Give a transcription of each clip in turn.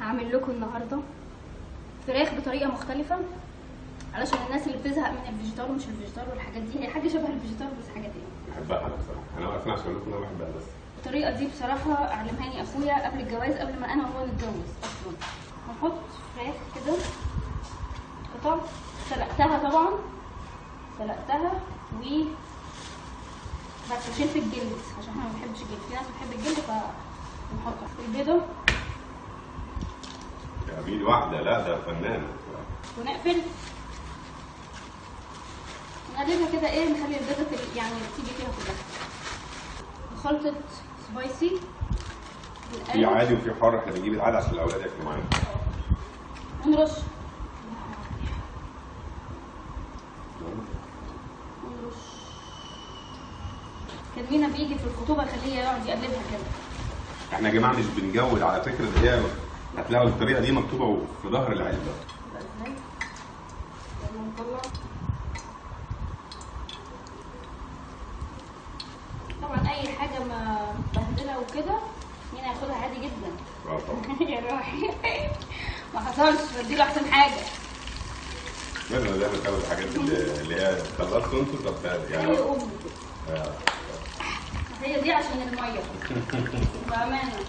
هعمل لكم النهارده فراخ بطريقة مختلفة علشان الناس اللي بتزهق من الفيجيتار ومش الفيجيتار والحاجات دي. هي حاجة شبه الفيجيتار بس حاجة تاني. بحبها انا بصراحة، انا واقف عشان اقول لكم انا بحبها. بس الطريقة دي بصراحة علمهاني اخويا قبل الجواز، قبل ما انا وهو نتجوز اصلا. هنحط فراخ كده قطع، سلقتها طبعا، سلقتها و بس شلت الجلد عشان احنا ما بنحبش الجلد، في ناس بتحب الجلد فنحط البيضة. يا واحدة، لا ده فنانة. ونقفل ونقلبها كده، ايه، نخلي البيضة يعني تيجي فيها كلها. خلطه سبايسي في عادي وفي حار، احنا بنجيب العادي عشان الاولاد ياكلوا معانا. ونرش ونرش. كان مينا بيجي في الخطوبة خليه يقعد يقلبها كده. احنا يا جماعة مش بنجود على فكرة، ده هي هتلاقوا الطريقة دي مكتوبة في ظهر العلبة. ازاي؟ يلا نطلع. طبعا اي حاجة ما مبهدله وكده مين هياخدها عادي جدا. اه طبعا. يا روحي ما حصلش، بديله احسن حاجة. لازم دايما تاخد الحاجات اللي هي خلصتوا انتوا. طب يعني هي امي هي دي عشان المية بامانه.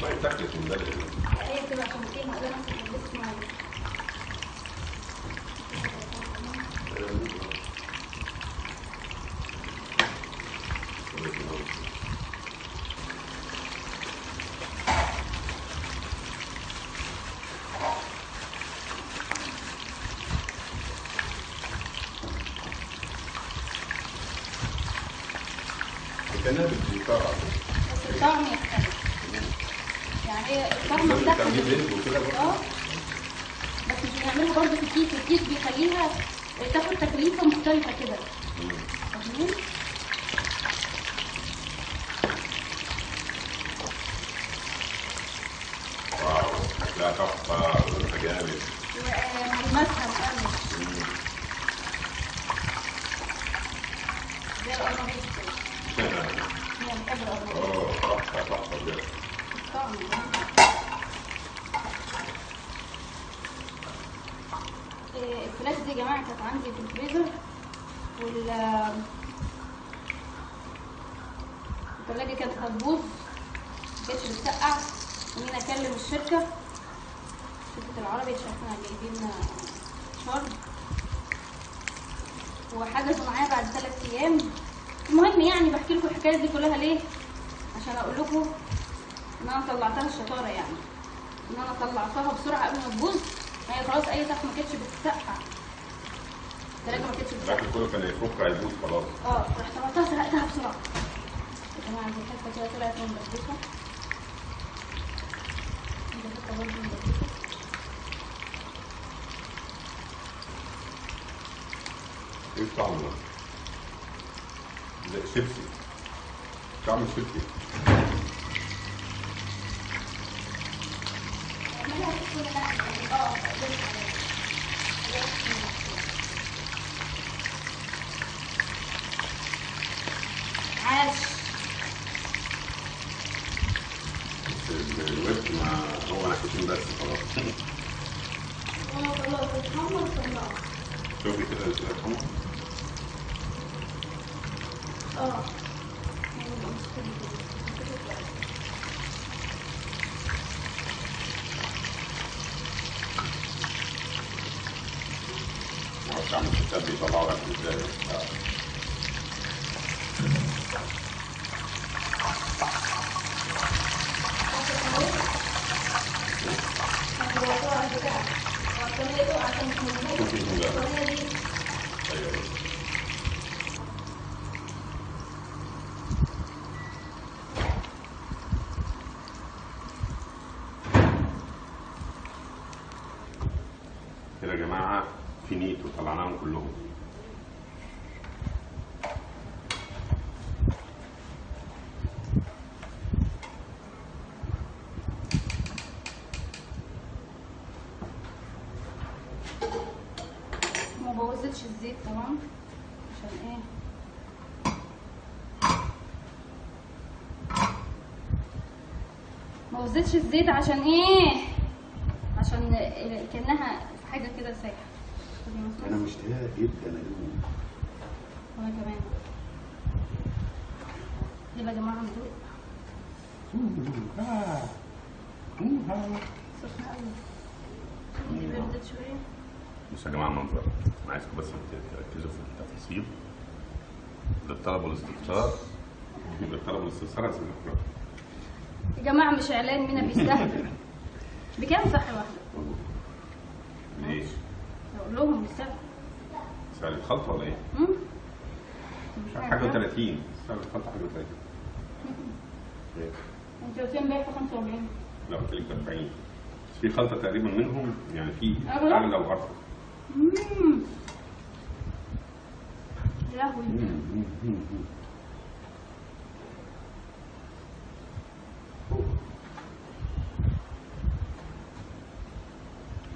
ما يتاكلش من بدري. هي بتبقى عشان ايه؟ ما اقدرش البس مية. كأنها بالفيجيتار على فكرة. بس الطعم يختلف. يعني الطعم بتاعها اه، بس مش بنعملها برضه في الكيس، الكيس بيخليها تاخد تكليفه مختلفة كده. فاهمين؟ واو شكلها تحفة ولونها جامد. وملمسها مقرمش. زي القرنبيط كده. هي بتحب القرنبيط. اه تحفة تحفة بجد. الطعم. الفراخ دي يا جماعة كانت عندي في الفريزر، وال الثلاجة كانت هتبوظ، ما كانتش بتسقع. ومين اكلم الشركة، شركة العربي، عشان احنا جايبين شرب، وحجزوا معايا بعد 3 ايام. المهم يعني بحكي لكم الحكاية دي كلها ليه؟ عشان اقول لكم ان انا طلعتها الشطارة، يعني ان انا طلعتها بسرعة قبل ما تبوظ. هي خلاص اي سقف ما كانتش بتسقع، الثلاجة ما كانتش بتسقع، الاكل كله كان يفك هيبوظ خلاص. اه رحت طلعتها سلقتها بسرعة. يا جماعة دي حتة كده طلعت من البسبوسه، دي حتة برضه من البسبوسه. ايه الطعم ده؟ زي شيبسي، طعم الشيبسي. عاش. بس الوقت ما هو ناحيتين بس خلاص. اه خلاص اتحمر طلعه. شوفي كده اتحمر. اه معرفش اعمل ستات بيطلعوا اكل ازاي. كده يا جماعة فينيتو طلعناهم كلهم. ما بوظتش الزيت طبعا عشان ايه؟ ما وزتش الزيت عشان ايه؟ عشان كانها في حاجة كده سايحه. انا مشتاق جدا ادوق. وانا كمان. يلا يا جماعة ندوق. سخنة قوي. دي بردت شوية. بصوا يا جماعة المنظر، انا عايزكم بس تركزوا في التفاصيل. للطلب والاستفسار، للطلب والاستفسار عايزين نخرج. يا جماعة مش اعلان، مينا بيستهبل. بكام صح واحدة؟ ليه؟ اقول لهم السعر. سعر الخلطة ولا ايه؟ مش عارف، حاجة و30. سعر الخلطة حاجة و30. انت قلت لي امبارح 45. لا قلت لك 40. بس في خلطه تقريبا منهم يعني في اغلى وارخص. يا لهوي.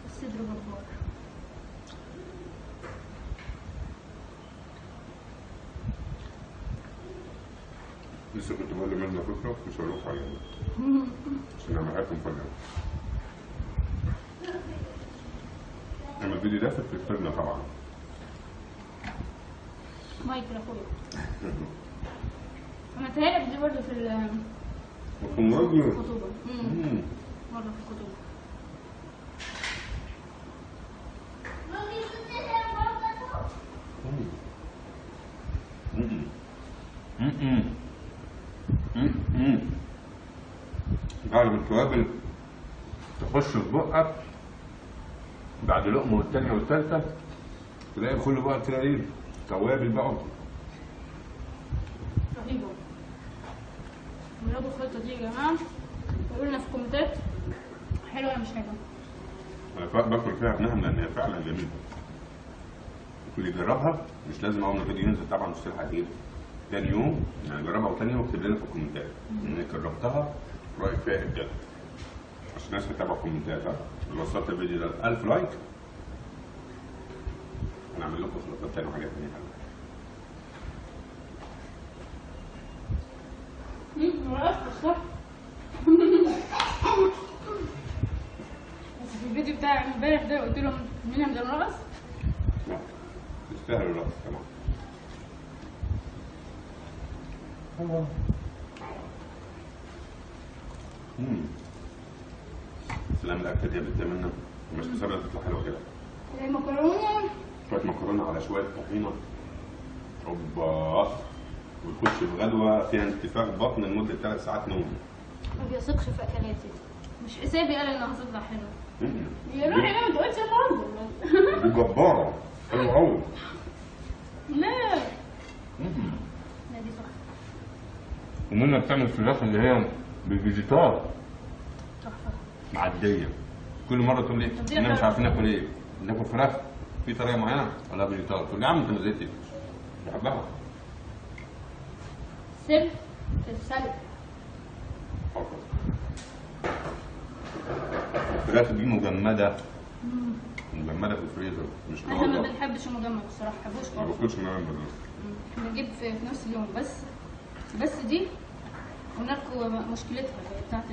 الصدر جبار. لسه كنت بقول لمنى فكرة مش هقول لكم عليها عشان اعملها لكم فجأة. اما الفيديو ده في الفرن طبعا. مايكل اخويا. عملتها لك دي برضه في الخطوبة. مرة في الخطوبة. بعد ما التوابل تخش في بقك بعد لقمة والتانية والتالتة تلاقي كل بقى كده ايه توابل بقى رهيبة. جربوا الخلطة دي يا جماعة وقولوا لنا في الكومنتات حلوة ولا مش حلوة. انا باكل فيها بنهم لان هي فعلا جميلة. اللي يجربها مش لازم اول ما الفيديو ينزل طبعا مش تلحق تجيبها تاني يوم، يعني جربها وتاني يوم اكتب لنا في الكومنتات انك جربتها رايك فيها ايه بجد، عشان الناس تتابع الكومنتات. لو وصلت الفيديو ده 1000 like هنعمل لكم خلطات تانية وحاجات تانية حلوة. وقفت صح؟ بس في الفيديو بتاع امبارح ده قلت لهم مين ده الرقص؟ لا يستاهل الرقص طبعا. سلام الاكلة دي يا بنت منى، مش حسابها تطلع حلوة كده. المكرونه شوية مكرونه على شوية طحينه، اوبا، وتخش في غدوه فيها انتفاخ بطن لمدة 3 ساعات نوم. ما بيثقش في اكلاتي، مش حسابي قال انها هتطلع حلوة. يا روحي لا ما تقولش انا بهزر. دي جبارة حلوة قوي. لا لا دي تحفة. ومنى بتعمل فراخ اللي هي بالفيجيتار تحفة معدية. كل مرة تقول لي احنا مش عارفين ناكل ايه، ناكل فراخ في طريقه معينة ولا فيجيتار؟ تقول لي يا عم انت ما زهقتش. بحبها. سر في السلق. الفراخ دي مجمده، مجمده في الفريزر مش طازة. احنا ما بنحبش المجمد الصراحة، ما بحبوش خالص. ما باكلش مجمد. بنجيب في نفس اليوم بس دي قلنا لكم مشكلتها بتاعت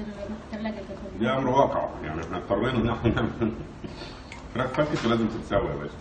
الثلاجة كده. دي امر واقع يعني، احنا اضطرينا ان احنا نعمل فراخ فكت ولازم تتسوى يا باشا.